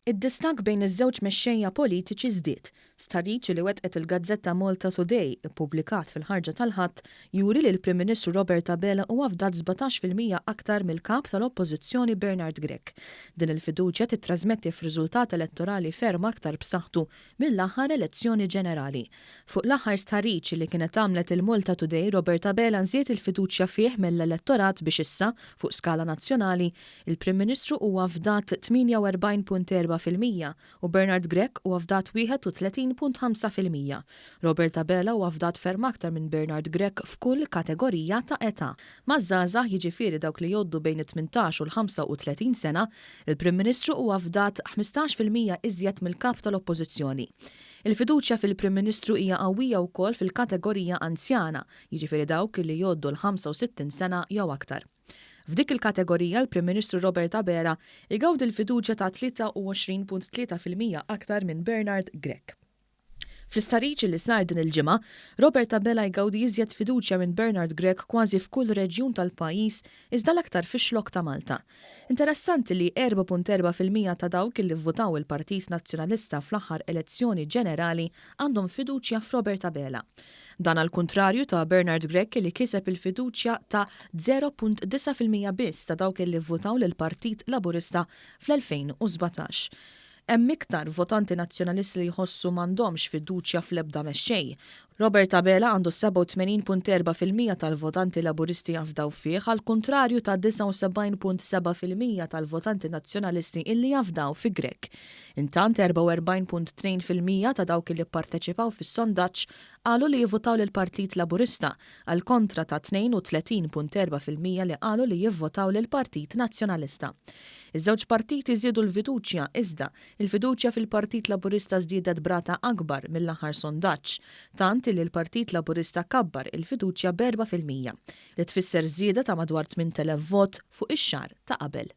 Id-distakk bejn iż-żewġ mexxejja politiċi żdied. Stħarriġ li wettqet il-gazzetta Malta Today, ippubblikat fil-ħarġa tal-Ħadd, juri li l-Prim Ministru Robert Abela huwa fdat 17% aktar mill-Kap tal-Oppożizzjoni Bernard Grech. Din il-fiduċja tittrażmetti f'riżultat elettorali ferm aktar b'saħħtu mill-aħħar elezzjoni ġenerali. Fuq l-aħħar stħarriġ li kienet għamlet il-Malta Today Robert Abela żied il-fiduċja fih mill-elettorat biex issa, fuq skala nazzjonali, il-Prim Ministru huwa fdat 48.4% u Bernard Grech huwa fdat 31.5%. Robert Abela huwa fdat ferm aktar minn Bernard Grech f'kull kategorija ta' età. Maż-żgħażagħ, jiġifieri dawk li jgħoddu bejn it-18 u l-35 sena, il-Prim Ministru huwa fdat 15% iżjed mill-Kap tal-Oppożizzjoni. Il-fiduċja fil-Prim Ministru hija qawwija wkoll fil-kategorija anzjana, jiġifieri dawk li jgħoddu l-65 sena jew aktar. F'dik il-kategorija l-Prim Ministru Robert Abela jgawdi l-fiduċja ta' 23.3% aktar minn Bernard Grech. Fl-istħarriġ li sar din il-ġimgħa, Robert Abela jgawdi iżjed fiduċja minn Bernard Grech kważi f'kull reġjun tal-pajjiż iżda l-aktar fix-Xlokk ta' Malta. Interessanti li 4.4% ta' dawk li vvutaw il-Partit Nazzjonalista fl-aħħar elezzjoni ġenerali għandhom fiduċja f'Robert Abela. Dan għall-kuntrarju ta' Bernard Grech li kiseb il-fiduċja ta' 0.9% biss ta' dawk li vvutaw lill-Partit Laburista fl-2017. Hemm iktar votanti Nazzjonalisti li jħossu m'għandhomx fiduċja fl-ebda mexxej. Robert Abela għandu 87.4% tal-votanti Laburisti jafdaw fih, għall-kuntrarju ta' 79.7% tal-votanti Nazzjonalisti illi jafdaw fi Grech. Intant 44.2% ta' dawk li pparteċipaw fis-sondaġġ qalu li jivvotaw lill-Partit Laburista, għal kontra ta' 32.4% li qalu li jivvotaw lill-Partit Nazzjonalista. Iż-żewġ partiti żiedu l-fiduċja iżda, il-fiduċja fil-Partit Laburista żdiedet b'rata akbar mill-aħħar sondaġġ, tant li l-Partit Laburista kabbar il-fiduċja b'4%, li tfisser żieda ta' madwar 8,000 vot fuq ix-xahar ta' qabel.